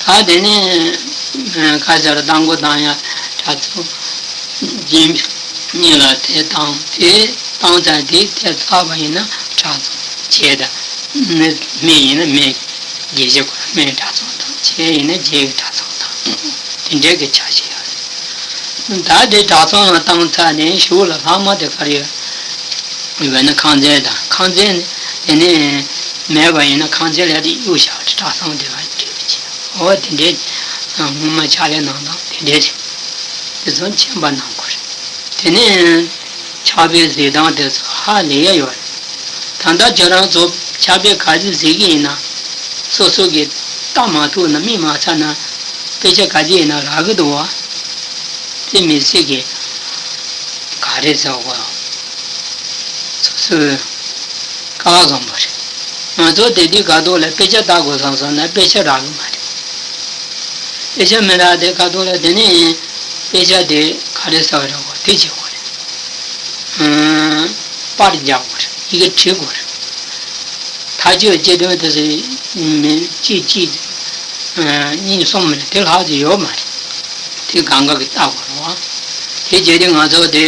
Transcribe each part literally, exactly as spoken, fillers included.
ད་དེ་ནས་ཁ་ཆར་བཏང་གོ་བཏང་ཡ་གྲྭ་ཚང་རྗེས་གཉིས་ལ་དེ་བཏང་དེ་བཏང་ཚར་དེ་དེ་ཚར་བ་ཡིན་ན་གྲྭ་ཚང་བྱས་ད་མི་མི་ཡིན་ན་མི་དགེ་བཤེས་ཁོ་རང་མི་གྲྭ་ཚང་དང་བྱས་ཡིན་ན་རྗེས་ཀྱི་གྲྭ་ཚང་དང་དེ་འདྲའི་གི་ཆ་ཤས་ཡོད་རེད། ད་དེ་གྲྭ་ཚང་ལ་བཏང་ཚར་ནས་གཞུག་ལ་ལྷག་མ་དེ་ག་རེ་ཡོད་པས་ན་ཁང་ཚན་དང་ཁང་ཚན་དེ་ནས་མེད་པ་ཡིན་ན་ཁང་ཚན་ལ་དེ་གཡུག་བཞག་གྲྭ་ཚང་དེ་བ་འབྲེལ་བ་བྱེད། འོ་དེ་འདྲའི་སྔོན་མ་ཕྱག་ལས་གནང་སྟངས་དེ་འདྲའི་རེད། དེ་ཚོ་མཁྱེན་པ་གནང་དགོས་རེད། དེ་ནས་ཕྱག་དཔེ་གཟིགས་སྟངས་དེ་ཚོ་ཧ་ལས་ཡ་ཡོད་རེད། ད་ལྟ་ཁྱོད་རང་ཚོ་ཕྱག་དཔེ་ག་ཚོད་གཟིགས་ཀྱི་ཡིན་ན། སོ་སོ་གི་ལྟ་མ་ཐུབ་ན་མིག་མ་ཚར་ན་དཔེ་ཆ་ག་ཚོད་ཡིན་ན་རག་གི་འདུག་བ། དེ་མི་སྲིད་གི་ག་རེ་ཟེར་བ། སོ་སོའི་སྐལ་བ་བཟང་པོ་རེད། ང་ཚོ་དེ་དུས་ག་ཐོག་ལ་དཔེ་ཆ་ལྟ་དགོས་བསམ་སོང་ན་དཔེ་ཆ་རག་གི་མ་རེད། དཔེ་ཆ་མི་རག་དེ་ག་ཐོག་ལ་དེ་ནས་དཔེ་ཆ་དེ་ག་རེ་ཟེར་བ་རེད་གོ་དེ་བྱེད་དགོས་རེད། ཨང་། པར་རྒྱག་དགོས་རེད། ཡི་གེ་བྲི་དགོས་རེད། མཐའ་དཔྱོད་དཔྱད་དོན་དེ་ཚོ་མི་གཅིག་གཅིག་ཨང་། གཉིས་གསུམ་རེད་དེ་ལྷག་ཅིག་ཡོད་མ་རེད། དེ་གང་ག་གི་ལྟ་དགོས་རེད་བ། དེ་བྱས་ཏེ་ང་ཚོ་དེ་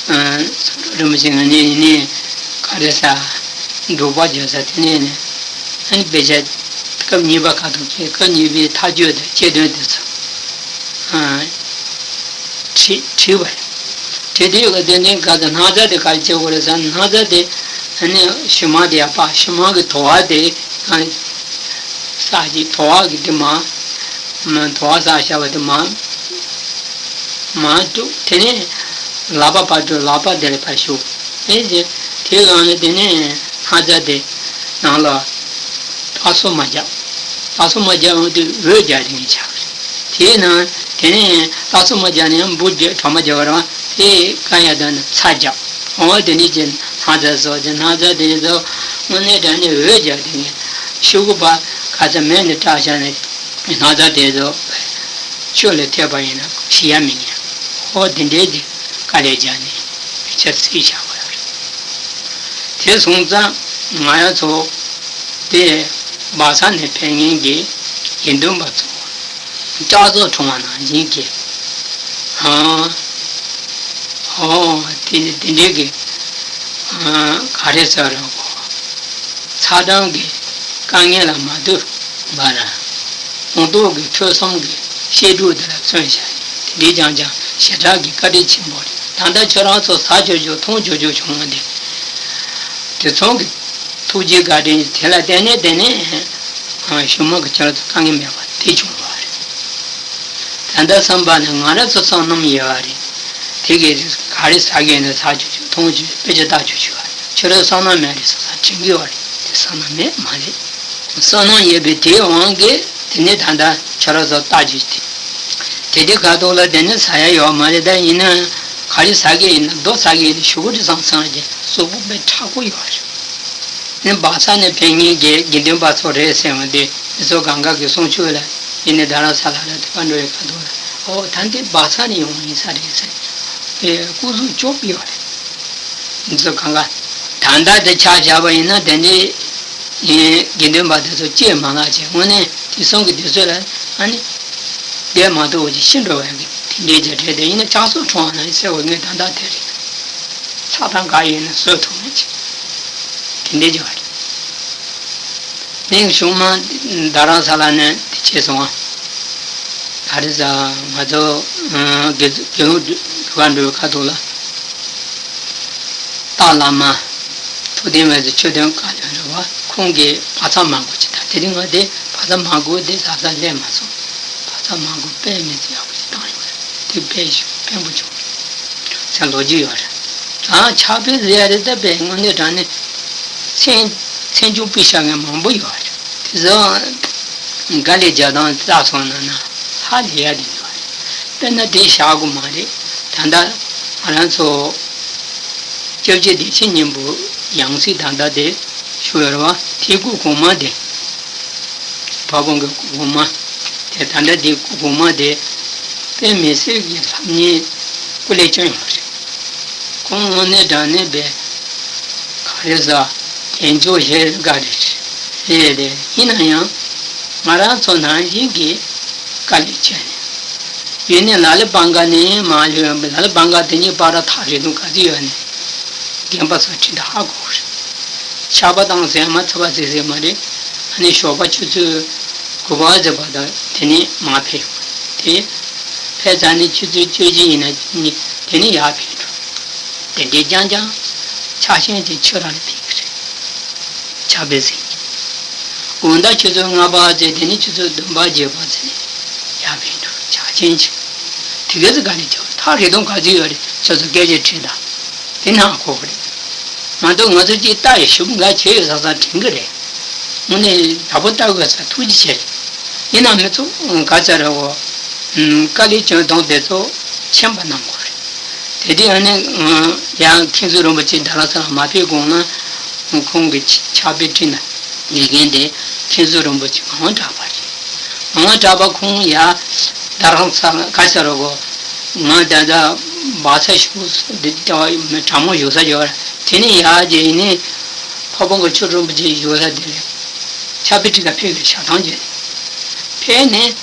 ཨང་། སུམ་མདོ་རིན་པོ་ཆེ་ང་ནས་ཡིན་ནས་ག་རེ་ས་འབྲུག་པ་བརྗོད་ས་དེ་ནས་ནས་ཨ་ནི་དཔེ་ཆ་སྐབས་གཉིས་པ་ཁ་ཐུག་བྱས་སྐབས་གཉིས་པའི་མཐའ་དཔྱོད་དེ་དཔྱད་དོན་དེ་ཚོ་ཨང་། བྲིས་བྲིས་པ་རེད། བྲིས་དུས་ཀྱི་དེ་ནས་ག་ཚོད་སྣག་ཚ་དེ་ག་རེ་བྱེད་དགོས་རེད་ཟེར་ན་སྣག་ཚ་དེ་ཨ་ནི་ཞུ་མ་དེ་ཡར་ཕབ། ཞུ་མ་གི་དོ་བ་དེ་ཨ་ནི་ས་གཅིག་དོ་བ་གི་དེ་མར་མར་དོ་བ་ས་བཞག་པ་དེ་མར་མར་བཅུག་དེ་ནས་ལག་པ་ཕར་བཅུག་ལག་པ་དེ་ལ་ཕར་གཞུག་དེ་རྗེས་དེའི་སྒང་ལ་དེ་ནས་སྣག་ཚ་དེ་ནང་ལ་ལྟ་སོ་མ་རྒྱག་ལྟ་སོ་མ་རྒྱག་འོང་དུས་འོད་རྒྱག་དེ་ངས་ཆགས་རེད། དེའི་ནང་དེ་ནས་ལྟ་སོ་མ་རྒྱག་ནས་ཡང་འབུ་རྒྱག་གྲོག་མ་རྒྱག་པ་རང་དེ་ག་ཡ་དོན་ན་ཚྭ་རྒྱག་འོ་དེ་ནས་ཀྱི་སྣག་ཚ་བཟོ་དེ་སྣག་ཚ་དེ་ཚོ་དངོས་གནས་དྲང་གནས་འོད་རྒྱག་དེ་ངས་ཤོག་གུ་པ་ག་ཚ་མེ་ནས་བཀྲ་བཞག་ནས་སྣག་ཚ་དེ་ཚོ་ཆུ་ལ་ཐེབས་པ་ཡིན་ན་ཞི་ཡ་མི་ཉན། འོ་དེ་འདྲའི་གི་དཀའ་ལས་རྒྱག་ནས་ཆབ་སྲིད་བྱ་དགོས་ཡོད་རེད། དེ་སོང་ཙང་ང་རང་ཚོ་དེ་སྦག་ས་ནས་ཕེབས་མཁན་གྱི་དགེ་འདུན་པ་ཚོ་ལྕགས་ཟོག་འཁྲུངས་པ་ནང་བཞིན་གྱི་ཨ་ཨོ་དེ་དེ་འདྲའི་གི་ཨ་ག་རེ་ཟེར་རོགས་གོ་ཚ་གྲང་གི་དཀའ་ངལ་ལ་མ་ལྟོས་པར་ཁོང་ཏོག་གི་ཐོས་བསམ་གྱི་བཤད་སྒྲུབ་དེ་ལ་བརྩོན་བྱ་ཡི་དེ་འདྲའི་རྐྱང་རྐྱང་ཞེ་དྲག་གི་བཀའ་དྲིན་ཆེན་པོ་རེད། ད་ལྟ་ཁྱོད་རང་ཚོ་ཟ་ཆོག་ཆོག་འཐུང་ཆོག་ཆོག་བྱུང་བ་འདི་དེ་ཚང་གི་ཐུགས་རྗེ་བཀའ་དྲིན་དེ་ལ་བརྟེན་ནས་བརྟེན་ནས་ཞུ་མ་གི་ཁྱོད་རང་ཚོ་དཀའ་ངལ་མེད་པ་དེ་བྱུང་བ་རེད། ད་ལྟ་བསམ་པ་ནི་ང་རང་ཚོ་བསོད་ནམས་ཡོད་པ་རེད། དེ་གས་ག་རེ་ཟ་གི་ཡོད་ན་ཟ་ཆོག་ཆོག་འཐུང་ཆོག་དཔེ་ཆ་ལྟ་ཆོག་ཆོག་བ་རེད། ཁྱོད་རང་བསོད་ནམས་མེད་རེད་བསམ་ས་དྲན་གི་ཡོད་རེད། དེ་བསོད་ནམས་མེད་མ་རེད། བསོད་ནམས་ཡོད་པའི་དེའི་དབང་གིས་དེ་ནས་ད་ལྟ་ཁྱོད་རང་ཚོ་ལྟ་རྒྱུ་དེ། དེ་དུས་ཁ་ཐོག་ལ་དེ་ནས་ཟ་ཡ་ཡོད་མ་རེད། ད་ཡིན་ན་ག་རེ་ཟ་གི་ཡིན་ན་རྡོ་ཟ་གི་ཡིན་ན་ཞུ་གུ་དེ་ཚང་ཚང་གི་གཟུགས་པོ་དཔེ་མཁྲེགས་པོ་ཡོད་རེད། ནི་སྦག་ས་ནས་ཕེབས་མཁན་གྱི་དགེ་འདུན་པ་ཚོ་རེད་ཟེར་བ་དེ་མི་ཚོ་གང་ག་གི་གསུང་ཆོས་ལ་ཡིན་ནས་རྡ་རམ་ས་ལ་ལ་དེ་ག་འགྲོ་བའི་ཁ་ཐོག་ལ་ཨོ་ད་འདི་སྦག་ས་ནས་ཡོང་བ་ཡིན་ས་རེད་ཟེར་ཨེ་སྐུ་གཟུགས་སྐྱོ་པོ་ཡོད་རེད། མི་ཚོ་གང་ག་ད་ལྟ་དེ་ཆ་བཞག་པ་ཡིན་ན་དེ་འདྲའི་དགེ་འདུན་པ་དེ་ཚོ་སྐྱེས་མ་ལགས་ཀྱི་དངོས་གནས་དེང་སང་གི་དུས་ཚོད་ལ་ཨ་ནི་བསྡད་མ་ཐུབ་པ་ཅིག་ཤི་འགྲོ་བའི་གི་དེ་འདྲའི་རྒྱ་གྲས་དེ་ཡིན་ན་ལྕགས་ཟོག་འཁྲུངས་པ་ན་ཟེར་བ་ངས་ད་ལྟ་དེ་རེད། ཚ་གྲང་ག་ཡིན་ན་བཟོད་ཐུབ་མེད་ཅིག་དེ་འདྲའི་རྒྱ་རེད། ནིང་གཞུང་མ་རྡ་རམ་ས་ལ་ནས་དེ་བྱས་སོང་ཨ། ད་རེས་ང་ཚོ་དགེ་དགེ་སློང་སྒྲུབ་ཁང་འགྲོ་བའི་ཁ་ཐུག་ལ། སྟག་བླ་མ། ཐུབ་བསྟན་འོད་ཟེར་ཆོས་དོན་བཀའ་བློན་རེད་བ། ཁོང་གིས་བག་ཚ་མར་ཁུ་ཅིག་དང་དེ་རིང་ང་དེ་བག་ཚ་མར་ཁུ་དེ་ཟ་ས་སླེབས་མ་སོང་། བག་ཚ་མར་ཁུ་དཔེ་མི་སྲིད་ཡག་པོ་ཅིག་བཏང་ཡོད་རེད། དེ་དཔེ་ཞིག་ཕན་པོ་བྱུང་རེད་ཟེར་ལོ་རྒྱུས་ཡོད་རེད། ཨ་ཕྱག་དཔེ་ཟེར་ཡ་རེད་ད་དཔེ་དངོས་གནས་དྲང་གནས་མཚན་མཚན་བྱང་དཔེ་བཞག་མཁན་མང་པོ་ཡོད་རེད། དེ་ཚོ་དཀའ་ལས་རྒྱག་སྟངས་རྩ་སོང་ན་ན་ཧ་ལས་ཡ་དེ་ཡོད་རེད། དཔེར་ན་དེ་བཞག་དགོས་མ་རེད། ད་ལྟ་ང་རང་ཚོ་སྐྱབས་རྗེ་བདེ་ཆེན་སྙིང་པོ་ཡང་སྲིད་ད་ལྟ་དེ་ཞུ་ཡོད་རེད་བ། དེའི་སྐུ་གོང་མ་དེ་དཔལ་སྤུངས་ཀྱི་སྐུ་གོང་མ་དེ་ད་ལྟ་དེའི་སྐུ་གོང་མ་དེ་དཔེ་མི་སྲིད་ཀྱི་ལྷབ་མཁན་སྐུ་ལས་བསྐྱོན་ཡོད་རེད། ཁོང་དངོས་གནས་དྲང་གནས་པའི་ག་རེ་ཟ་དལ་འབྱོར་ཞེ་དགའ་རེད། རེད་རེད། ཡིན་ན་ཡང་ ང་རང་ཚོ་ནང་བཞིན་གྱི་དཀའ་ལས་བྱས་ནས། ཡུལ་ནས་ལ་ལ་བང་ག་ནས་མར་ལྷོད་ཡོང་པའི་ལ་ལ་བང་ག་དེ་གཉིས་བར་ཐག་རིང་ཐུང་ག་ཚོད་ཡོད་ནས། རྒན་པ་ཚོ་ཁྲིད་ད་ཧ་གོ་རེད། ཆར་པ་དང་ཟེར་མ་ཚ་བ་ཟེར་ཟེར་མ་རེད། ཨ་ནི་ཞོགས་པ་ཆུ་ཚོད་དགུ་པ་ཟེར་བ་དང་དེ་ནས་མར་ཕེབས་ཡོང་དེ། ཕེབས་ཚར་ནས་ཆུ་ཚོད་བཅུ་བཞི་ཡིན་ན་དེ་ནས་ཡར་ཕེབས་འགྲོ། དེ་འདྲའི་རྐྱང་རྐྱང་ཆག་ཤིང་དེ་ཆུ་རང་ལ་ཕེབས་ཀྱི་རེད། ཆར་པའི་ཟེར། དགོང་དག་ཆུ་ཚོད་ལྔ་པ་ཚེ་དེ་ནས་ཆུ་ཚོད་བདུན་པ་བརྒྱད་པ་ཚེ་ནས་ཡར་ཕེབས་འགྲོ་ཆག་ཆེན་ཆེ། དེ་ག་ཚོད་ག་ནས་ཆག་ཐག་རིང་ཐུང་ག་ཚོད་ཡོད་རེད། ཁྱོད་ཚོ་སྐད་ཆ་དྲིས་དང་། དེ་ནང་གོ་གི་རེད། མ་གཏོགས་ང་ཚོ་གཅིག་ལྟ་ཡི་ཞུམ་འགའ་བྱས་ཡོད་ས་ས་དྲན་གི་རེད། དངོས་གནས་ཡག་པོ་ལྟ་དགོས་ས་ཐུགས་རྗེ་ཆེ་རེད། ཡིན་ན་མི་ཚོ་ག་ཚ་རེད་གོ། དཀའ་ལས་བྱུང་དང་དེ་ཚོ་མཁྱེན་པ་གནང་དགོས་རེད། དེ་དུས་ཨ་ནི་ཡང་མཁན་ཟུར་རིན་པོ་ཆེ་རྡ་རམ་ས་ལ་མ་ཕེབས་གོང་ན་ཁོང་གི་ཕྱག་དཔེ་བྲིས་ན་འཇིག་རྟེན་དེ་མཁན་ཟུར་རིན་པོ་ཆེ་ངང་དྲག་པ་རེད། ངང་དྲག་པ་ཁོང་ཡ་རྡ་རམ་ས་ལ་ག་ས་རུ་གོ། ང་ད་ལྟ་བག་ཚ་ཞུ་འདི་ལྟ་བ་གྲང་མོ་བཞུགས་ས་ཡོད་ར། དེ་ནས་ཡ་རྗེས་ནས་ཕ་བོང་གི་ཆུ་རིན་པོ་ཆེ་བཞུགས་ས་དེ་ལས་ཕྱག་དཔེ་བྲིས་ཀ་ཕེབས་ཀྱི་ཞག་ཐང་རྗེས་ནས་ཕེབས་ནས།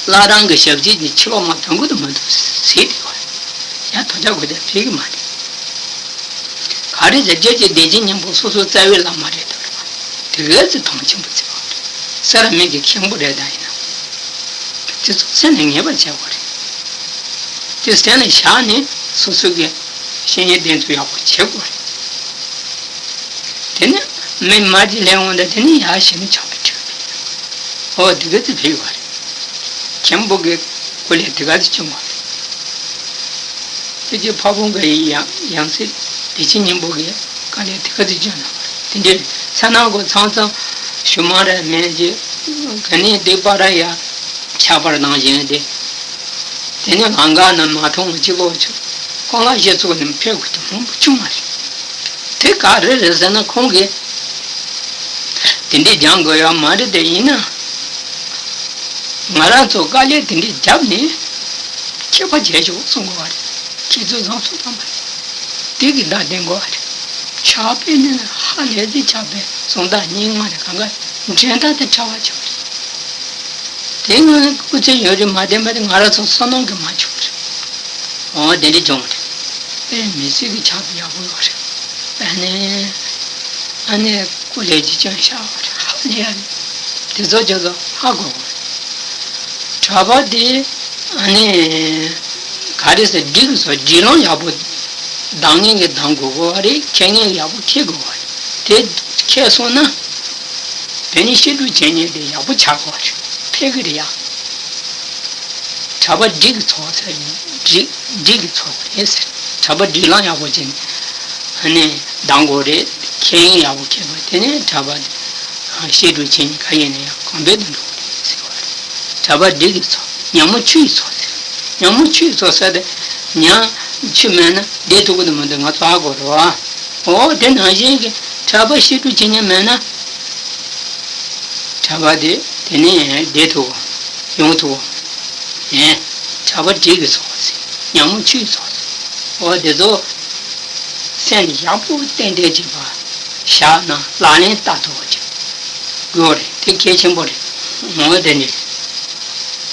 བླ་བྲང་གི་ཞབས་རྗེས་ཀྱི་ཕྱི་ལོགས་མ་དོན་གུ་དུ་མ་འདུག་ཟེར་དེ་བ། ཡང་དོ་ཅག་གོ་ཅག་ཕེབས་ཀྱི་མ་རེད། ག་རེ་ཟེར་རྒྱུ་ཀྱི་བདེ་ཆེན་སྙིང་པོ་སོ་སོའི་རྩ་བའི་བླ་མ་རེད་འདུག་རེད་བ། དེ་ག་ཚོད་མཐོང་ཆེན་པོ་བརྩི་བ་རེད། ས་ར་མིག་གི་མཁན་པོ་རེད་ད་ཡིན་ན། དེ་ཚོ་སེམས་ནས་ངེས་པར་བྱེད་དགོས་རེད། དེ་སེམས་ནས་བཞག་ནས་སོ་སོ་གི་བཤེས་གཉེན་བསྟེན་ཚུལ་ཡག་པོ་བྱེད་དགོས་རེད། དེ་ནས་མི་མ་ཅིག་ལས་འོང་ད་དེ་ནས་ཡར་ཞིག་ནས་ཆགས་པའི་ཁྲིད་པ་ཡིན། ཨོ་དེ་ག་ཚོད་ཕེབས་པ་རེད། མཁན་པོ་གི་སྐུ་ལས་དེ་ག་ཚོད་བྱུང་བ་རེད། དེ་རྗེས་ཕ་བོང་གི་ཡང་ཡང་སྲིད་བདེ་ཆེན་སྙིང་པོ་གི་བཀའ་ལས་དེ་ག་ཚོད་བྱུང་ན་བ་རེད། དེ་འདྲའི་ཚ་ནང་གོ་ཚང་ཚང་ཞུ་མ་རེད་མེད་ཀྱི་ག་ནས་དེ་པ་ར་ཡ་ཆགས་པར་ནང་བཞིན་དེ། དེ་ནས་ལང་ཀ་ན་མ་མཐོང་སྤྱི་ལོ་ཆུ་ཁོང་ལ་བཤད་ཚུལ་ནི་ཕེབས་དགོས་དུ་མང་པོ་བྱུང་བ་རེད། དེ་ག་རེ་རེད་ཟེར་ན་ཁོང་གིས་དེ་འདྲའི་སྦྱང་དགོས་ཡོད་མ་རེད་དེ་ཡིན་ན། ང་རང་ཚོ་དཀའ་ལས་དེ་འདྲའི་བརྒྱབ་ནས་ཁྱད་པར་བྱས་ཆོག་གསུང་དགོས་བ་རེད། ཁྱེད་ཚོ་བཟང་སོང་བཏང་བ་རེད། དེ་གི་བདག་ལྡན་དགོས་བ་རེད། ཕྱག་དཔེ་ནི་ཧ་ལས་ཟིག་ཕྱག་དཔེ་སོང་ད་སྙིང་མ་རེད་གང་ག་འདྲེན་ཐག་དེ་ཕྲ་བ་ཆོག་རེད། དེ་ངོས་ནས་སྐུ་ཚེ་ཡོད་རེད་མ་བདེན་པ་དེ་ང་རང་ཚོ་བསོད་ནམས་ཀྱིས་མ་བྱུང་བ་རེད། འོ་དེ་འདྲ་བྱུང་བ་རེད། དཔེ་མི་སྲིད་ཀྱི་ཆགས་པ་ཡག་པོ་ཡོད་རེད། ཨ་ནི། ཨ་ནི་སྐུ་ལས་ཀྱི་སྐྱོན་ཤར་བ་རེད་ཧ་ལས་ཡ་རེད། དེ་ཚོ་ཇོ་ཚོ་ཧ་གོ་བ་རེད། གྲྭ་པ་དེ་ཨ་ནི། ག་རེ་ཟེར་སྒྲིག་སོ་སྒྲིག་ལམ་ཡག་པོ་གདམ་མཁན་གྱིས་གདམ་དགོས་གོ་བ་རེད། འཁྱེར་མཁན་གྱིས་ཡག་པོ་འཁྱེར་དགོས་བ་རེད། དེ་འཁྱེར་སོང་ན། དེ་ནི་བཤད་སྒྲུབ་བྱེད་མཁན་དེ་ཡག་པོ་ཆགས་དགོས་བ་རེད། ཕེབས་ཀྱི་རེད་ཡ། གྲྭ་པ་སྒྲིག་གི་ཚོགས་ཟེར་སྒྲིག་སྒྲིག་གི་ཚོགས་རེད་ཟེར། གྲྭ་པ་སྒྲིག་ལམ་ཡག་པོ་བྱས་ནས་ཨ་ནི་གདམ་དགོས་རེད། འཁྱེར་མཁན་ཡག་པོ་འཁྱེར་དགོས་དེ་ནས་གྲྭ་པ་བཤད་སྒྲུབ་བྱེད་མཁན་ག་ཡིན་ན་ཡང་གོང་འཕེལ་དུ་འགྲོ་གི་རེད་ཟེར་བ་རེད། གྲྭ་པ་སྒྲིག་གི་ཚོགས་ཉ་མོ་ཆུ་ཡི་ཚོགས་ཟེར། ཉ་མོ་ཆུ་ཡི་ཚོགས་ཟེར་ཏེ་ཉ་ཆུ་མེད་ན་བསྡད་ཐུབ་ཀྱི་འདུག་མི་འདུག་ང་ཚོ་ཧ་གོ་རེད་བ། འོ་དེ་ནང་བཞིན་གྱི་གྲྭ་པ་བཤད་སྒྲུབ་བྱེད་མཁན་མེད་ན། གྲྭ་པ་དེ་དེ་ནས་བསྡད་ཐུབ་ཡོང་ཐུབ་ནས་གྲྭ་པ་སྒྲིག་གི་ཚོགས་ཟེར་ཉ་མོ་ཆུ་ཡི་ཚོགས་ཟེར། འོ་དེ་ཚོ་སེམས་ནས་ཡག་པོ་གཏན་གཏན་བྱེད་པ་བཞག་ན་ལག་ལེན་བསྟར་ཐུབ་པ་ཅིག་དགོས་རེད། དེ་གལ་ཆེན་པོ་རེད། འོ་དེ་ནས་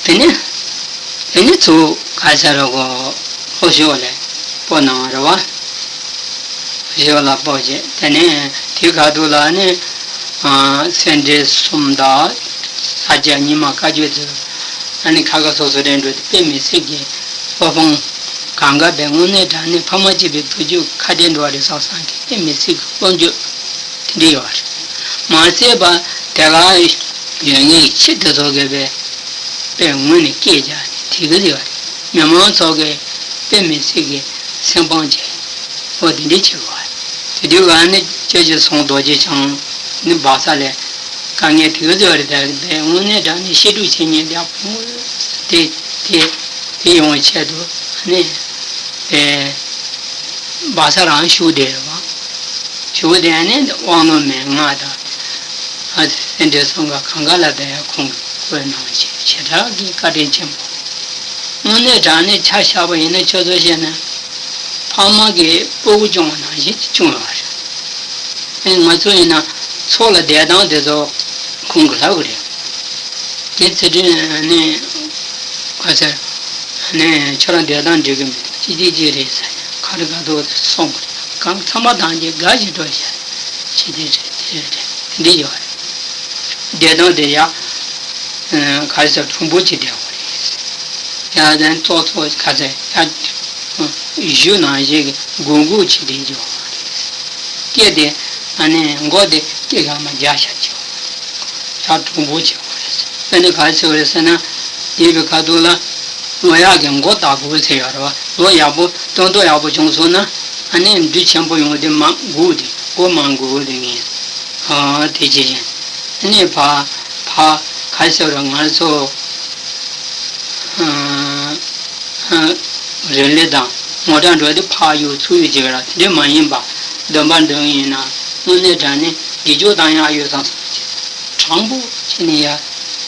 དེ་ནས་དེ་ནས་ཚུར་ག་ས་རུ་གོ་ལྷོ་ཕྱོགས་ལ་སྤོ་གནང་བ་རེད་བ། ཞོ་ལ་སྤོ་བྱས་དེ་ནས་དེ་ཁ་ཐུག་ལ་ནི་སེ་འབྲས་གསུམ་དང་ས་སྐྱ་རྙིང་མ་བཀའ་བརྒྱུད་ཚོ་ཨ་ནི་ཁ་ཁ་སོ་སོ་རེད་འགྲོ་དེ་དཔེ་མི་སྲིད་ཀྱི་སློབ་དཔོན་གང་ག་པའི་དངོས་གནས་དྲང་གནས་ཕ་མ་གཅིག་པའི་བུ་རྒྱུད་ཁ་བྲལ་འགྲོ་བ་རེད་བསམ་བསམ་གྱི་དཔེ་མི་སྲིད་ཀྱི་བློ་འགྱོད་དེ་འདྲ་ཡོད་རེད། མ་ཚད་པ་དེ་ག་ཡོད་ངེས་ཁྱི་དེ་ཚོ་གི་པའི་དཔེ་དངོས་ནས་སྐད་རྒྱག་ནས་དེ་གི་ཡོད་རེད། མི་མང་ཚོ་གི་དཔེ་མི་སྲིད་ཀྱི་སེམས་ཕམ་བྱས། ཨོ་དེ་འདྲ་བྱེད་དགོས། དེ་དུས་ག་ནི་སྐྱབས་རྗེ་ཟམ་གདོང་རྗེ་འཆང་ནི་སྦག་ས་ལས་དཀའ་ངལ་དེ་ག་ཚོད་རེད་དེ་དེ་དངོས་གནས་དྲང་གནས་བཤད་སྒྲུབ་བྱེད་མཁན་དེ་དེ་དེ་ཡོང་བའི་ཆེད་དུ་ནི་དེ་སྦག་ས་རང་བཞུགས་བསྡད་རེད་བ། བཞུགས་བསྡད་ནས་དབང་ལུང་མན་ངག་དང་སེ་འབྲས་གསུམ་ཀ་གང་ག་ལ་དེ་ཁོང་གིས་བཀོད་གནང་བྱས་བྱེ་བྲག་གི་བཀའ་དྲིན་ཆེན་པོ། དངོས་གནས་དྲང་གནས་ཆ་བཞག་པ་ཡིན་ན་ཁྱོད་ཚོ་བཤད་ན་ཕ་མ་གིས་སྤུ་གུ་སྐྱོང་བ་ནང་བཞིན་གྱི་སྐྱོང་ཡོད་རེད། ཨེ་ང་ཚོ་ཡིན་ན་ཚོགས་ལ་བསྡད་སྟངས་དེ་ཚོ་ ཁོང་གིས་ལབ་གི་རེད། དེ་ཚེ་འཕྲིན་ནི་ག་ཟེར་ནི་ཁྱོད་རང་འདོད་སྟངས་འགྲིག་གི་མི་འདུག་ཅི་ཅི་ཅི་རེད་ཟེར་ནས་ག་རེ་ག་འདུག་སོང་གི་རེད། གང་ཚང་མ་དང་གི་དགའ་ཞིག་འགྲོ་ཞེས་ཅི་དེ་རེད་དེ་རེད་འདི་ཡོད་རེད། འདོད་སྟངས་དེ་ཡ་ག་ཟེར་དྲང་པོ་ཅིག་བསྡད་དགོས་རེད། ཡ་དེ་ཙོག་ཙོག་ག་ཟེར་ཡ་གཞུ་ནང་བཞིན་གྱི་མགོ་མགོ་ཅིག་བསྡད་རྒྱུ་རེད། སྐད་དེ་ཨ་ནི་མགོ་དེ་སྐད་གང་མ་རྒྱག་ཤ་ཅིག་ཡ་གྲུང་པོ་བྱེད་དགོས་རེད། དཔེར་ན་ག་རེ་ཟེར་བ་རེད་ཟེར་ན། འདས་པའི་ཁ་ཐུག་ལ་ལོ་ཡག་གི་མགོ་བཏགས་དགོས་ཟེར་ཡོད་རེད་བ། ལོ་ཡག་པོ་སྟོན་ཐོག་ཡག་པོ་བྱུང་སོང་ན་ཨ་ནི་འབྲུ་ཆེན་པོ་ཡོང་དེ་མ་དགོས་དེ་མགོ་མ་དགོས་དེ་ངས་ཨ་དེ་བྱེད་བཞིན་ཨ་ནི་ཕ་ཕ་ག་རེ་ཟེར་བ་རེད་ང་ཚོ་ཨ། རེ་ལེ་དང་ངོ་སྤྲོད་འགྲོ་དུས་ཕར་གཡུག་ཚུར་གཡུག་བྱེད་ཀྱི་ར་དེ་འདྲ་མ་ཡིན་པ། འདོན་པ་འདོན་ཡིན་ན་དངོས་གནས་དྲང་གནས་དགེ་སྦྱོར་དང་ཡང་གཡོ་བསམ་བསམ་བྱེད་དྲང་པོ་བྱས་ནས་ཡ་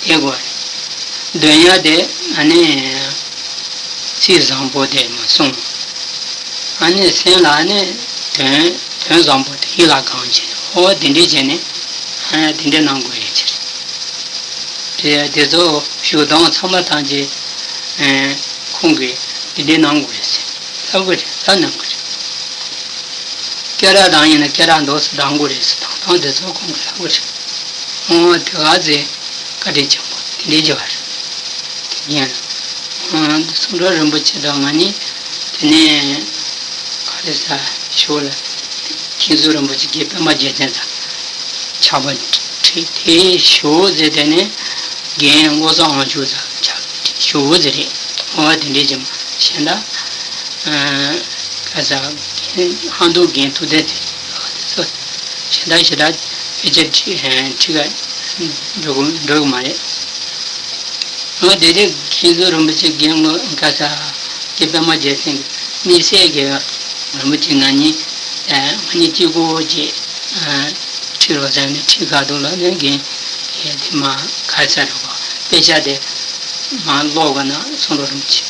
དེ་དགོས་རེད། འདོན་ཡ་དེ་ཨ་ནི་ཚིག་བཟང་པོ་དེ་མ་གསུངས། ཨ་ནི་སེམས་ལ་ཨ་ནི་དོན་དོན་བཟང་པོ་དེ་ཡིད་ལ་གང་བྱེད་ཨོ་དེ་འདྲས་བྱས་ནས་ཨ་ནི་དེ་འདྲས་གནང་དགོས་ཡོད་ཀྱི་རེད། དེ་དེ་ཚོ་བཞུགས་སྟངས་ཚང་མ་ཐམས་ཅད་ཨེ། ཁོང་གིས་འདི་འདྲའི་གནང་དགོས་རེད་ཟེར་ལབ་དགོས་རེད་ལབ་གནང་དགོས་རེད། སྐད་གྲགས་དང་ཡིན་ན་སྐད་གྲགས་འདུག་སེ་གཏང་དགོས་རེད་ཟེར་དང་ཐང་དེ་ཚོ་ཁོང་གིས་ལབ་དགོས་རེད། ཨོ་དེ་ག་ཚེ་བཀའ་དྲིན་ཆེན་པོ་དེ་འདྲའི་བྱ་བ་རེད། དེ་ཡིན་ན་ཨོ་འདི་གསུང་སྒྲོག་རིན་པོ་ཆེ་དང་ང་གཉིས་དེ་ནས་ག་རེ་ཟ་ཞུ་ལ་མཁན་ཟུར་རིན་པོ་ཆེ་དགེ་པད་མ་རྒྱལ་མཚན་དང་ཆགས་པ་ཁྲིད་དེ་ཞུ་ཟེར་དེ་ནས་རྒན་བློ་བཟང་དབང་ཕྱུག་དང་ཆགས་ཞུ་ཟེར་རེད། ཨོ་དེ་འདྲའི་ཅིག་གཞན་དག་ག་ས་ཧང་ཏོང་རྒན་ཐུག་དེ་དེ་ཚོ་གཞན་དག་ཞེ་དྲག་དཔེ་ཆ་ཁྲིད་ཁྲིད་ག་འགྲོ་གི་འགྲོ་གི་མ་རེད། ཨོ་དེ་དེ་མཁན་ཟུར་རིན་པོ་ཆེ་རྒན་བློ་ག་ས་དགེ་པད་མ་རྒྱལ་མཚན་གྱི་དམིགས་བསལ་གྱི་རིན་པོ་ཆེ་ང་གཉིས་ང་གཉིས་གཅིག་པོ་གཅིག་ཁྲིད་རོགས་ཟེར་ནས་ཁྲིད་ག་འདུག་ལབ་ནས་རྒན་ཡས་དེ་མ་ག་ས་རེད་བ། དཔེ་ཆ་དེ་མ་ཀློག་ག་ན་གསུང་རོགས་རིན་པོ་ཆེ་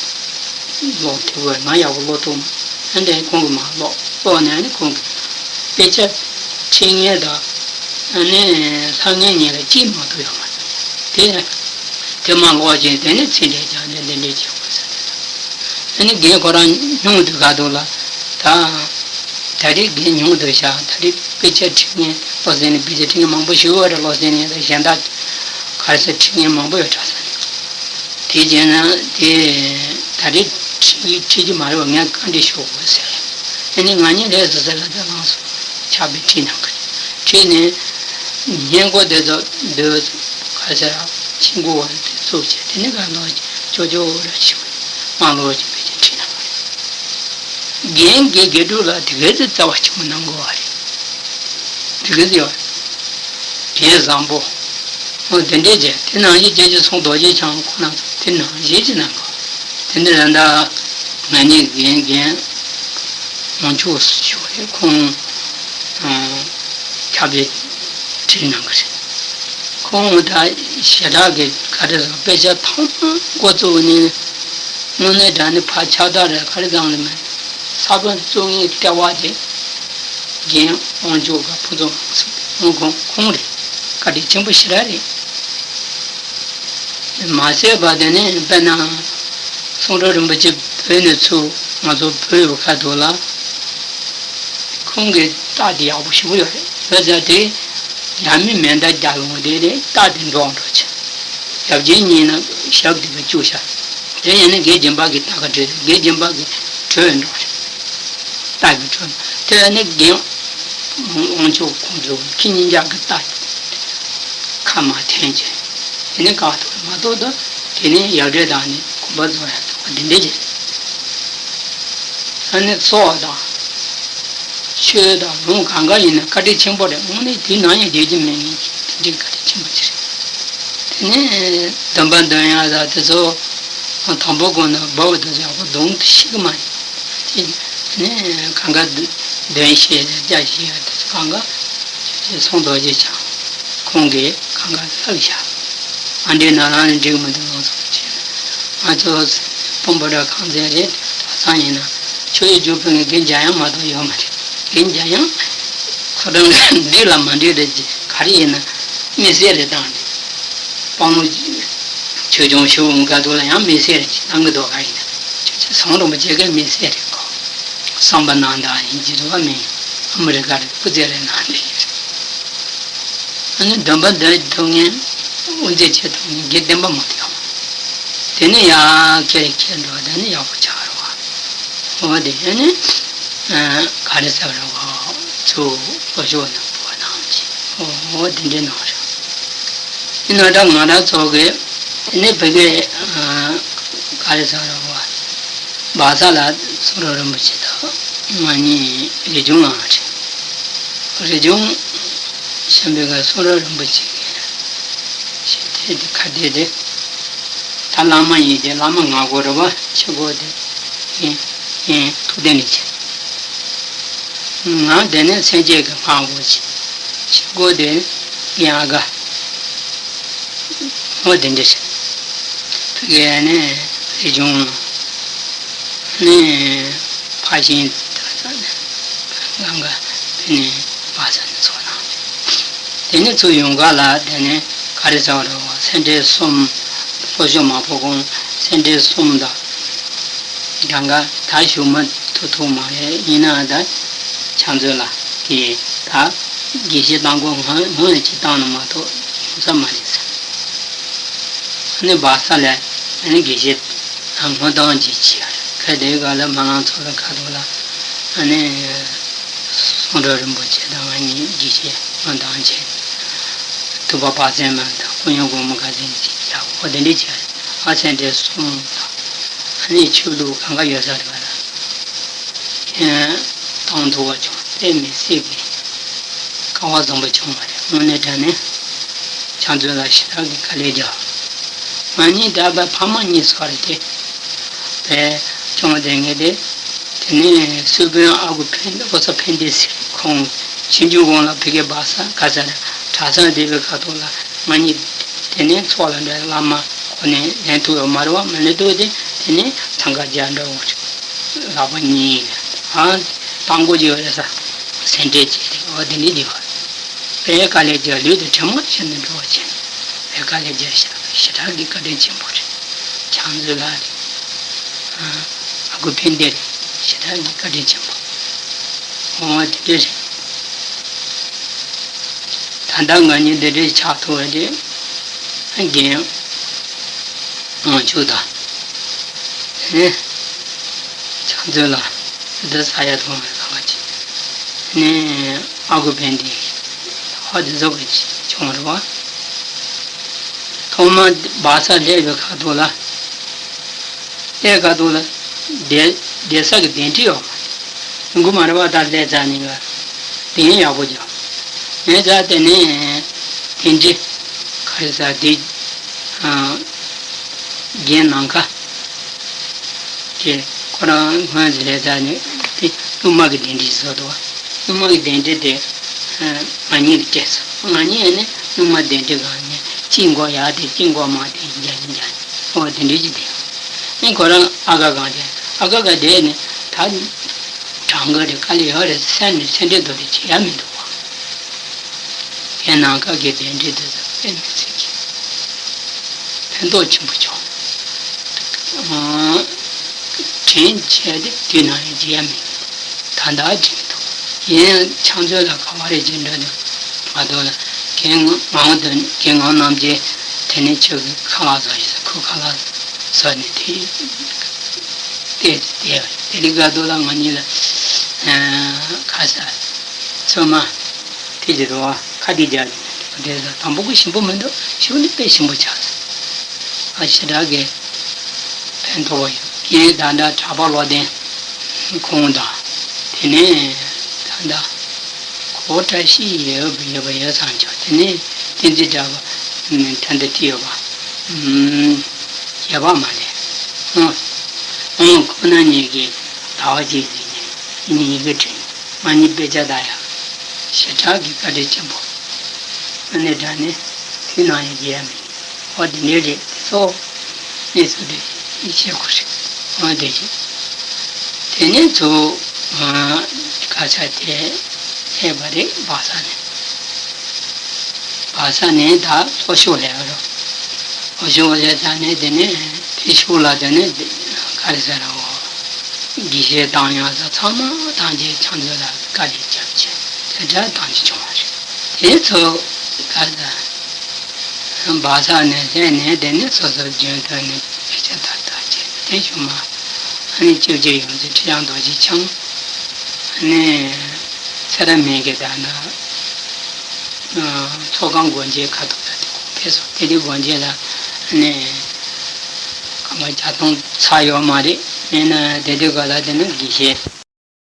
ཀློག་ཐུབ་པར་ང་ཡག་པོ་ཀློག་ཐུབ་མ་ཨ་འདྲས་ཁོང་གིས་མ་ཀློག་ཀློག་ནས་ཨ་ནི་ཁོང་གིས་དཔེ་ཆ་ཁྲིད་མཁན་དང་ཨ་ནི་ལྷག་མཁན་གཉིས་ལ་གཅིག་མ་གཏོགས་ཡོད་མ་རེད། དེ་དེ་མ་ཀློག་ཅིང་དེ་ནས་ཚིག་འགྲེལ་རྒྱག་ནས་འདི་འདྲས་བྱེད་དགོས་ཟེར་ནས། ཨ་ནི་རྒན་ཁོ་རང་སྙུང་དུས་ག་དུས་ལ་ད། ད་རེས་རྒན་ཉུང་དུ་བཞག་ད་རེས་དཔེ་ཆ་ཁྲིད་མཁན་བློ་གསལ་ནས་དཔེ་ཆ་ཁྲིད་མཁན་མང་པོ་ཞིག་ཡོད་རེད། བློ་གསལ་ནས་ད་གཞན་དག་ག་རེ་ཟེར་ཁྲིད་མཁན་མང་པོ་ཡོད་དྲག་ས་ནས་དེ་བྱས་ན་དེ་ད་རེས་ཁྲིད་ཁྲིད་རྒྱུ་མ་རེད་བ། ངས་བཀའ་འདྲི་ཞུ་དགོས་ཟེར། ཨ་ནི་ང་གཉིས་ལས་སུ་ཟེར་ལ་ད་ལངས་སོ་ཆགས་པའི་ཁྲིད་གནང་གི་ཁྲིད་ནས་སྙན་གོ་དེ་ཚོ་འདོད་ག་ཟེར་ཕྱིན་གོ་བ་དེ་ཚོ་བྱས་དེ་ནས་ག་ལོ་ཅོ་ཅོ་ར་ཞུ་མ་ལོ་ཅིག་དཔེ་ཆ་ཁྲིད་གནང་གི་རེད། རྒན་དགེ་རྒན་དྲུག་ལ་དེ་ག་ཚོད་རྩ་བ་ཆེན་པོ་གནང་དགོས་བ་རེད། དེ་ག་ཚོད་ཡོད་རེད། རྒན་བཟང་པོ། ཨོ་དེ་འདྲས་བྱས་དེ་ནང་བཞིན་སྐྱབས་རྗེ་ཚོགས་རྡོ་རྗེ་འཆང་ཁོ་རང་ཚོ་དེ་ནང་བཞིན་གྱི་གནང་དགོས། དེ་འདྲ་ར་ད་ང་གཉིས་རྒན་རྒན་དབང་ཕྱུག་ཞུ་བ་རེད། ཁོང་ཁྱབ་པའི་ཁྲིད་གནང་གི་རེད། ཁོང་ད་ཞེ་དྲག་གི་ག་རེ་ཟེར་དཔེ་ཆ་ཐང་མ་འགོ་བཙུགས་ནས། དངོས་གནས་དྲང་གནས་ཕར་ཁྱབ་བརྡལ་རེད་ག་རེ་ཙམ་ལ་མེད། ས་བོན་བཙུགས་མཁན་ལྟེ་བ་དེ་རྒན་དབང་ཕྱུག་ག་ཕུན་ཚོགས་ཁོང་ཁོང་ཁོང་རེད། བཀའ་དྲིན་ཆེན་པོ་ཞེ་དྲག་རེད། མ་ཟད་པ་དེ་ནས་དཔེར་ན་གསུང་སྒྲོག་རིན་པོ་ཆེ་བོད་ནས་ཚུར་ང་ཚོ་བོད་ཡོད་ཁ་ཐུག་ལ་ཁོང་གི་རྟགས་དེ་ཡག་པོ་ཞེ་པོ་ཡོད་རེད། བོད་ཟེར་དེ་ཡ་མི་མེ་མདའ་རྒྱག་ཡོང་དེ་རེད། རྟགས་དེ་འགྲོ་འགྲོ་ཆེ་ཡབ་རྗེ་གཉིས་ན་ཞབས་དེ་ག་བཅུག་བཞག་དེ་ཡིན་ན་དགེ་རྒན་པ་གི་རྟ་ཁ་བྲོས་རེད། དགེ་རྒན་པ་གི་བྲོས་འགྲོ་རེད། རྟ་གི་བྲོས་དེ་ནི་རྒན་དབང་ཕྱུག་ཁོང་ཚོ་ཁྱི་གཉིས་ཆག་གི་རྟ་ཁ་མ་འཐེན་བྱས་དེ་ནི་བཀག་ཐུབ་མ་གཏོགས་ད་དེ་ནི་ཡབ་རྗེ་དང་ནི་གོམ་པ་རྫོགས་ཡ་ཐུབ་པ་འདི་འདྲ་བྱས། ཨ་ནི་ཚོགས་དང་། ཆོས་དང་ལུང་གང་ག་ཡིན་ན་བཀའ་དྲིན་ཆེན་པོ་རེད། དངོས་གནས་དེའི་ནང་ཡང་བསྡད་ཀྱི་མེད་ངེས་ཀྱི་དེ་འདྲའི་བཀའ་དྲིན་ཆེན་པོ་ཅིག་རེད། དེ་ནས་འདོན་པ་འདོན་ཡག་ལ་དེ་ཚོ་དང་པོ་གོང་ན་བབས་དེ་ཚོ་ཡག་པོ་གདོང་དུ་ཤེས་ཀྱི་མ་རེད། དེ་ནས་གང་ག་འདོན་ཤེས་རྒྱག་ཤེས་ཡག་དེ་ཚོ་གང་ག་ཅིག་ཅིག་ཚོང་རྡོ་རྗེ་འཆང་ཁོང་གིས་གང་ག་ལབ་བཞག་ཨ་འདྲའི་ནང་རང་ནས་འགྲིག་མི་འདུག་ལོང་སོང་ཅིག་ང་ཚོ་སྤོམ་པོ་ར་ཁང་ཚན་རེད། གྲྭ་ཚང་ཡིན་ན་ཆོས་ཡི་རྒྱུ་སྤུན་གྱི་རྒན་འཇམ་དབྱངས་མ་གཏོགས་ཡོད་མ་རེད། རྒན་འཇམ་དབྱངས་ཁོ་རང་འགྲིག་ལ་མ་འགྲིག་རེད་ཅེས་ག་རེ་ཡིན་ན་མི་སེར་རེད་བཏང་རེད། དཔང་ཆོས་སྐྱོང་ཞུ་འོང་ག་དུ་ལ་ཡང་མི་སེར་གྱི་ནང་གི་དོ་ག་ཡིན། ཁྱོད་ཚོ་སང་རིན་པོ་ཆེ་གི་མི་སེར་རེད་གོ། བསམ་པ་ནང་དག་ཡིན་གྱི་དུ་བ་མིན། ཨ་མི་རི་ཀ་རེད་སྐུ་ཚེ་རིང་ནང་དེ་ཡིན། ཨ་ནི་སྡོམ་པ་འདི་ཐུབ་ངན་དབུ་མཛད་ཆེ་ཐུབ་ངན་དགེ་ལྡན་པ་མ་ཐུབ་ཡོང་། དེ་ནི་ཡང་ཁྱེད་ཁྱེད་འགྲོ་དེ་ནི་ཡག་པོ་ཆགས་རོགས། འོ་དེ་ནི་ག་རེ་ཟེར་རོགས་ཚུ་ལོ་ཤོག་ནང་པོ་ནང་གི་འོ་དེ་འདྲའི་ནང་རེད། ཡིན་ན་ད་ང་རང་ཚོ་གི་དེ་ནས་བོད་སྐད་ག་རེ་ཟེར་རོ་བ། སྦག་ས་ལ་གསུང་རབ་རིན་པོ་ཆེ་དང་ང་གཉིས་རིག་འབྱུང་ངང་རེད། རིག་འབྱུང་ཤམ་བྷི་ག་གསུང་རབ་རིན་པོ་ཆེ་གི་ཞེས་དེ་དེ་ཁ་བདེ་དེ། ད་བླ་མ་ཡིན་དེ་བླ་མ་ང་དགོས་རེད་བ་ཆེ་དགོས་དེ་ཡིན་ཡིན་ཐུགས་བདེ་ནས་ཆེ། ང་དེ་ནས་སེམས་ཅན་གྱི་སྔགས་འོ་ཆེ་ཆེ་དགོས་དེ་ཡིན་ཨ་ག་འོ་དེ་འདྲ་ཞིག་ཕ་གི་ནས་རིག་འབྱུང་ནས་ཕ་ཤིང་དག་ས་ནས་གང་ག་དེ་ནས་མ་ས་ནས་ཚོགས་གནང་། དེ་ནས་ཚུར་ཡོང་ག་ལ་དེ་ནས་ག་རེ་ཟེར་བ་རེད་བ་སེ་འབྲས་གསུམ་ལྷོ་ཕྱོགས་མ་ཕོ་གོང་སེ་འབྲས་གསུམ་དང་གང་ག་ད་ཞུ་མ་ཐུབ་ཐུབ་མ་རེད་ཡིན་ན་ད་ཕྱག་མཛོད་ལ་གི་ད་དགེ་བཤེས་བཏང་དགོས་ང་ངོས་ནས་ཅིག་བཏང་ན་མ་གཏོགས་ཡོང་ས་མ་རེད་ཟེར། ཨ་ནི་སྦག་ས་ལ་ཨ་ནི་དགེ་བཤེས་ངོ་སྟོན་ཅིག་བྱས་ཁ་དེའི་སྐབས་ལ་མ་ལང་ཚོ་ལ་ཁ་ཐོག་ལ་ཨ་ནི་གསུང་རབ་རིན་པོ་ཆེ་དང་ཨ་ནི་དགེ་བཤེས་ངོ་སྟོན་བྱས། ཐུབ་པ་དཔག་བསམ་མ་དང་ཀུན་མཁྱེན་སྒོ་མོ་ཁ་ཟེར་ཅིག་ཡག་པོ་དེ་འདྲ་བྱས་ཨ་སེ་འབྲས་གསུམ་དང་ཨ་ནི་ཆོས་ལུགས་གང་ག་ཡོད་ས་རེད་བ་ལ། ཁྱེད་བཏང་ཐུབ་པ་བྱུང་དཔེ་མི་སྲིད་པའི་སྐལ་བ་བཟང་པོ་བྱུང་བ་རེད་དངོས་གནས་དྲང་གནས་ཕྱག་མཛོད་ལ་ཞེ་དྲག་གི་དཀའ་ལས་བརྒྱབ། ང་གཉིས་ད་བར་ཕ་མ་གཉིས་སོགས་རེད་དེ། བས་ཅུང་ལྡན་ངེས་ཏེ། དེ་ནས་སུ་དཔོན་ཨ་ཁུ་ཕན་ཨོ་ས་ཕན་བདེ་ཟེར་ཁོང་ཆོས་འབྱུང་ཁོང་ལ་ཕ་གི་སྦག་ས་ག་ས་རེད་གྲྭ་ས་བསྡད་པའི་ཁ་ཐོག་ལ་ང་གཉིས་དེ་ནས་ཚོགས་ལ་འདྲ་བླ་མ་ཁོ་ནས་ལེན་ཐུབ་ཡོད་མ་རེད་བ་མ་ལེན་ཐུབ་དེ་དེ་ནས་ཚང་ཁ་རྒྱ་འདྲ་བོ་རེད། ལག་པ་གཉིས་ཨ་དང་པོ་ཅིག་ཡོད་རེད་ས་སེམས་ཁྲལ་བྱས་ཏེ་འོ་དེ་འདྲ་འདི་བ་བས་དཀའ་ལས་རྒྱག་ལུས་དང་གྲིབ་མ་བྱས་ནས་འགྲོ་བ་བྱས་ནས་བས་དཀའ་ལས་རྒྱག་ཞེ་དྲག་གི་བཀའ་དྲིན་ཆེན་པོ་རེད། ཕྱག་མཛོད་ལགས་རེད། ཨ་ཁུ་ཕན་བདེ་རེད་ཞེ་དྲག་གི་བཀའ་དྲིན་ཆེན་པོ། འོ་དེ་འདྲ་རེད། ད་ལྟ་ང་གཉིས་འདི་འདྲའི་ཆགས་ཐུབ་པ་དེ་རྒན་ངང་ཆུ་དང་། ཨེ། ཕྱག་མཛོད་ལ་འདི་ས་ཡ་ཐོག་ནས་ལ་བ་ཅི། ནས་ཨ་ཁུ་ཕན་བདེ་ཧ་དེ་ཚོ་གི་བྱུང་རེད་བ། ཐོག་མ་སྦག་ས་སླེབས་པའི་ཁ་ཐོག་ལ། སླེབས་ཁ་ཐོག་ལ་བསྡད་བསྡད་ས་གི་གདན་ཁྲི་ཡོད་མ་རེད། ཡོང་གི་མ་རེད་བ། ད་སླེབས་ཚར་ནས་ག་གདན་ཡག་པོ་རྒྱག་ངས་ད་དེ་ནས་གདན་ཁྲི་ག་རེ་ཟ་དེ་རྒན་ནམ་མཁའ་དེ་ཁོ་རང་སྔོན་ལ་སླེབས་ཚར་ནས་དེ་སྣུམ་མ་གི་གདན་ཁྲི་བཟོ་འདུག་སྣུམ་མ་གི་གདན་ཁྲི་དེ་ང་གཉིས་ཀྱིས་སྤྲད་སོང་། ང་གཉིས་ནི་སྣུམ་མ་གདན་ཁྲི་སྒང་ནས་དཀྱིལ་འཁོར་ཡར་དེ་དཀྱིལ་འཁོར་མར་དེ་ཡིན་རྒྱ་ཡིན་རྒྱ་ཨོ་དེ་འདྲ་ཞིག་དེ། ཨེ་ཁོ་རང་ཨ་ཁ་གང་དེ་ཨ་ཁ་ག་དེ་ནི་ད་གྲང་གི་རེད་དཀའ་ལས་ཡོད་རེད་སེམས་ནས་སེམས་ཁྲལ་དོ་དེ་བྱེད་ཡ་མི་འདུག་བ། ཡན་ནང་ཁ་གི་གདན་ཁྲི་དེ་ཚོ་དཔེ་མི་སྲིད་ཀྱི་ཕན་ཐོགས་ཆེན་པོ་བྱུང་། དྲན་བྱས་ཏེ་དུས་ནམ་ཡང་བརྗེད་ཡ་མེད། ད་ལྟ་དྲན་འདུག་ཡིན་ཕྱག་མཛོད་ལ་ག་བ་རེ་བྱེད་འགྲོ་འདུག་མ་གཏོགས་ལ་རྒན་ངག་དོན་རྒན་ངག་རྣམ་རྒྱལ་དེ་ནས་ཁྱོད་ཀྱི་ཁ་ལག་བཟོ་ཡིན་ཟེར་ཁོའི་ཁ་ལག་བཟོ་ནས་དེ་བལྟས་བལྟས་པ་དེ་རིང་ག་དུས་ལ་ང་གཉིས་ལ་ཁ་ས་ཚོད་མ་དེ་བྱེད་དོ་ཁ་དེ་རྒྱག་དེ་ཟ་དང་པོ་གི་ཞིམ་པོ་མི་འདུག་ཞུ་ནི་དཔེ་ཞིམ་པོ་ཆགས་སོང་། ཨ་ཞེ་དྲག་གི་ཕན་ཐོགས་པ་ཡོད། ངས་ད་ལྟ་གྲྭ་པ་བློ་ལྡན་ཁོང་དང་དེ་ནས་ད་ལྟ་གོ་བཀྲ་ཤིས་ཡོད་པ་ཡོད་པ་ཡོད་ཙང་ཆོག་དེ་ནས་བསྟན་འཛིན་གྲགས་པ་ད་ལྟ་ཐི་ཡོད་པ་ཞེ་བ་མ་ལས་ཨོ་ཨོ་ཁོ་ན་གཉིས་ཀྱིས་ཟླ་བ་གཅིག་ཟིན་ནས་ཉིན་གི་དྲན་ང་གཉིས་དཔེ་ཆ་ལྟ་ཡག་ཞེ་དྲག་གི་བཀའ་དྲིན་ཆེན་པོ། ཨ་ནེ་དྲང་ནས་དུས་ནམ་ཡང་བརྗེད་ཡ་མེད། ཨོ་དེ་འདྲའི་རེད་དེ་ཚོ་གནས་ཚུལ་དེ་ཤེས་དགོས་རེད། ཨོ་དེ་རེད། དེ་ནས་ཚུར་ག་ས་དེ་སླེབས་པ་རེད་སྦག་ས་ནས། སྦག་ས་ནས་ད་ལྷོ་ཕྱོགས་སླེབས་པ་རེད། འོ་ཞོ་བ་ལས་ད་ནི་དེ་ནི་དེ་ཤུགས་ལ་དེ་ནི་ག་རེ་ཟེར་ར་འོ། དགེ་བཤེས་དང་ཡང་ཟ་ཚང་མ་ཐམས་ཅད་ཁྱེད་ཚོ་ལ་བཀའ་ལས་རྒྱབ་ཆེ་དེ་འདྲ་ཐམས་ཅད་བྱུང་བ་རེད། དེ་ཚོ་ག་རེ་ཟེར། བ་ས་ནས་དེ་ནས་དེ་ནས་སོ་སོ་རྒྱུན་དུ་ནས་དཔེ་ཆ་ལྟ་ལྟ་བྱས་དེ་ཞུ་མ་ཨ་ནི་སྐྱབས་རྗེ་ཡོངས་འཛིན་ཁྲི་བྱང་རྡོ་རྗེ་འཆང་ཨ་ནི་ཚེ་རབས་མེད་ཀྱི་ད་ན་ཚོགས་ཁང་སྒོ་འབྱེད་ཁ་ཐུག་ལ་དེ་ཁོང་ཕེབས་སོང་། དེ་དུས་སྒོ་འབྱེད་ལ་ཨ་ནི་སྐར་མ་བརྒྱ་སྟོང་ཚར་ཡོད་མ་རེད། མིན་ན་དེ་དུས་ག་ལ་དེ་ནི་དགེ་བཤེས།